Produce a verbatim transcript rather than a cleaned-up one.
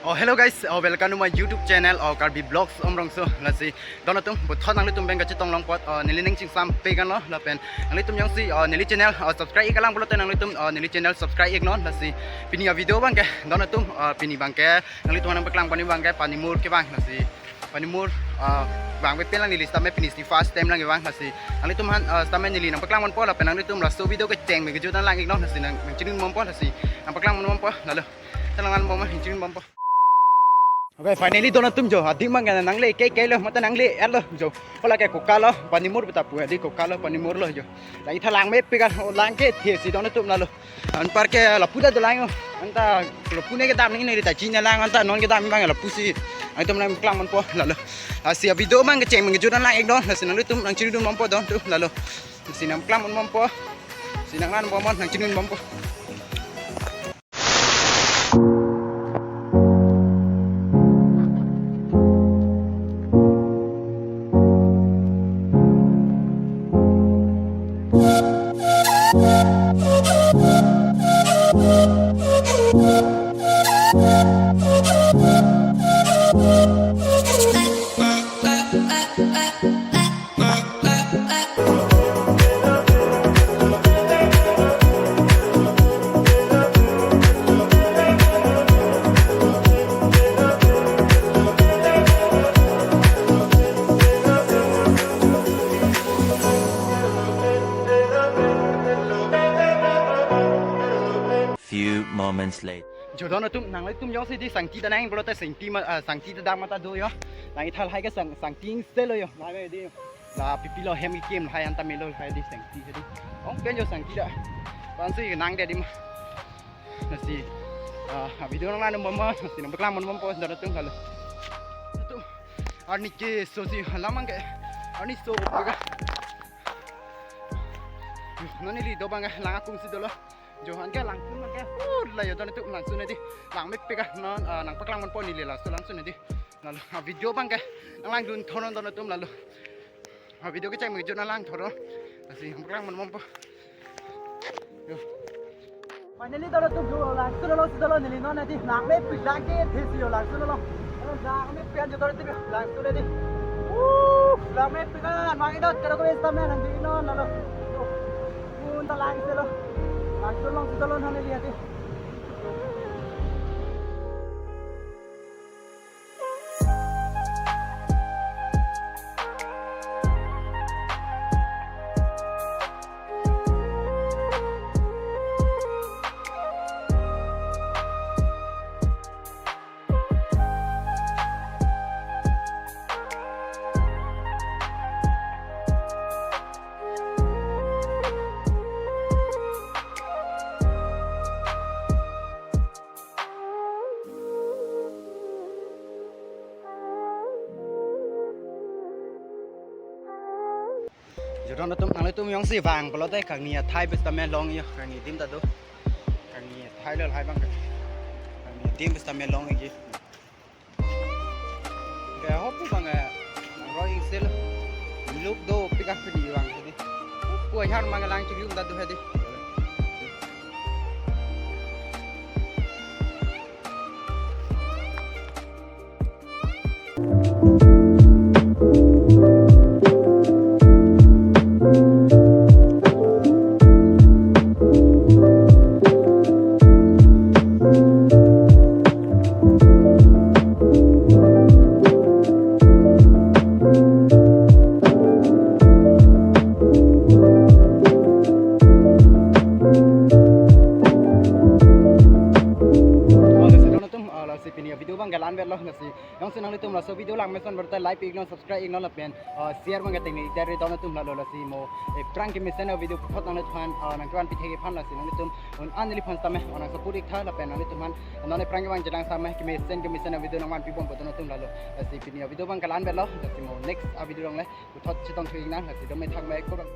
Oh, hello guys, oh, welcome to my YouTube channel, oh, Karbi Vlogs Umrongso. Lasi don atum puthot nanglitum pen kachetong long apot, oh, neli ning chingsam pegan lo lapen nanglitum jongsi, oh, neli channel, oh, subscribe ik lang pulote nanglitum, oh, neli channel subscribe iknon. Lasi pini a-video abangke don atum, oh, pini abangke nanglitum nangpaklang pon abangke panimur kevang. Lasi panimur, ah, vangve pen lang neli sitame pini si first time lang kevang. Lasi nanglitum aphan, ah, sitame neli nangpaklang ponpo lapen nanglitum laso video kecheng me kejut nanglang iknon. Lasi nang, nangchinun bompo, lasi nangpaklang pon bompo, lalo. Talangan bompo, nangchinun bompo. Okay, finally don atum jo, adim abangke nangle ke ke lo, mata nangle er lo jo. Hala ke koka lo, panimur beta pu, adi koka lo, panimur lo jo. Lagi tha langmepik an, oh, lang kethe si don atum, lalo. Anparke lapu ta dolang yo. Anta lapu ne kedam nangji, ne ta chini lang, anta non kedam abang lapusi. Atum nangpaklang ponpo, lalo. Lasi a-video abang kecheng me kejut nanglang iknon. Lasi nanglitum nangchinun bompo don atum, lalo. Lasi nangpaklang pon bompo. Lasi nanglang bomnon, nangchinun bompo. Few moments later. Jo don atum, nanglitum jongsi di sangti ta nang pulote sangti ma, ah, sangti ta dam mata do yo. Nang ithal hai ke sang, sangti selo yo. Nang di. La pipi lo hem kim hai anta melo hai di sangti di. Ong pen jo sangti ta. Pansi nang dia di ma. Lasi, ah, video nanglang bomnon, lasi nangpaklang pon bompo don atum, lalo. Atum. Arni keso si hala abangke. Arni so pega. Non neli do abangke lang akung si dolo. Jo anke langsun abangke. Uh, la yo don atum langsun adi. Langmepik an non, ah, nangpaklang ponpo neli laso langsun adi. Lalo, ah, video abangke nanglangdun thornon don atum, lalo. Ah, video kecheng me kejut nanglang thornon. Lasi nangpaklang pon bompo. Yo. Finally don atum jo langsun lo, si dolo neli non adi, langmepik lang kethe si yo langsun lo. Langmepik an jo don atum langsun adi. Uh, langmepik an, mang idot kado ko estam nang di non, lalo. Pun ta lang selo. Langsun long si dolo non neli adi. Jo don atum, nanglitum jongsi vang pulote kangni athai pen sitame long yo, kangni adim ta do. Kangni athai lo lahai abangke. Kangni adim pen sitame long yo. Ke hopu abang, eh, roi ingsel. Luk dopik an pini vang hedi. Pu ahan abang lang chiri um ta do hedi. Oh, lasi don atum, ah, lasi pini a-video abangke la-an vet lo, lasi jongsi nanglitum laso video lang mesen berta like iknon, subscribe iknon lapen, ah, share abangke tengne ik dare don atum, lalo. Lasi mo, eh, aphrang kemesen a-video puthot nangliphan, ah, nangkevan pithek aphan, lasi nanglitum un an neliphan sitame, oh, nang support ik tha lapen nangliphan, non aphrang kevang chelang sitame kemesen kemesen a-video nangvanpi bompo don atum, lalo. Lasi pini a-video abangke la-an vet lo, lasi mo next a-video along le puthot chetong thu ik nang, lasi dome thakme kurang.